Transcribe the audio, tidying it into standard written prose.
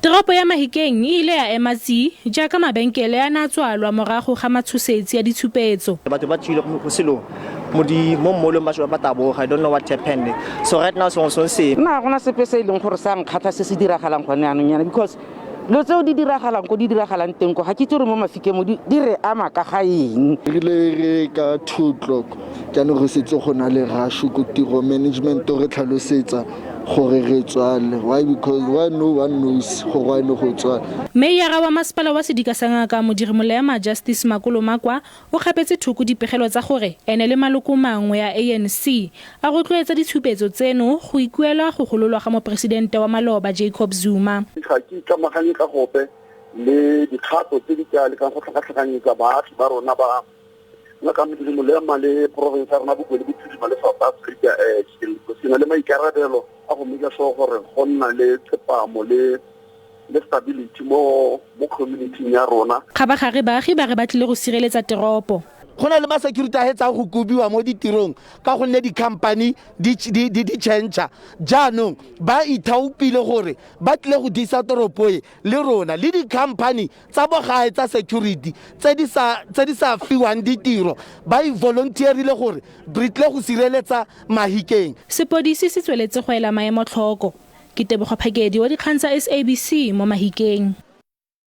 Toropo ya Mahikeng e ile ya ema tsi jaaka mabenkele a ne a tswalwa morago ga matshosetsi a ditshupetso. Batho ba tswile go selong mo di mo mmolong ba ba taboga. I don't know what happened, so right now sengwe sengwe se Nna ga gona sepe se e leng gore sa nkgatlha se se diragalang gone anong yana, because dilo tseo di diragalang ko di diragalang teng ko, ga ke itse gore mo Mafikeng mo di re ama ka ga eng. Rile re ka 2 o'clock jaanong re setse go na le rush ko tiro. Management re tlhalosetsa gore re tswale. Why? Because why? No one knows gore why ne go tswale. Meyara wa masepala wa sedika sa Ngaka Modiri Molema, Justice Makolomakwa, o kgapetse thoko dipegelo tsa gore ene le maloko mangwe a ANC a rotloetsa ditshupetso tseno go ikuela go gololwa ga moporesidente wa maloba Jacob Zuma. Ga ke ikamaganye ka gope le dikgato tse di ka lekang go tlhakatlhakanyetsa baagi ba rona ba Ngaka Modiri Molema le province ya rona Bokone Bophirima le South Africa. Ke na le maikarabelo a go make sure gore go nna le tsepamo le stability mo community ya rona. Kgabagare baagi ba re ba tlile go sireletsa teropo. Go na le ma-security a hetsang go kobiwa mo ditirong ka gonne di-company di change. Jaanong ba ithaopile gore ba tlile go disa toropo e le rona, le di-company tsa bogae tsa security tse di sa fiwang ditiro ba i volunteerile gore re tlile go sireletsa Mahikeng. Sepodisi se tsweletse go ela maemo tlhoko. Ke Tebogo Phakedi wa dikgang tsa SABC mo Mahikeng.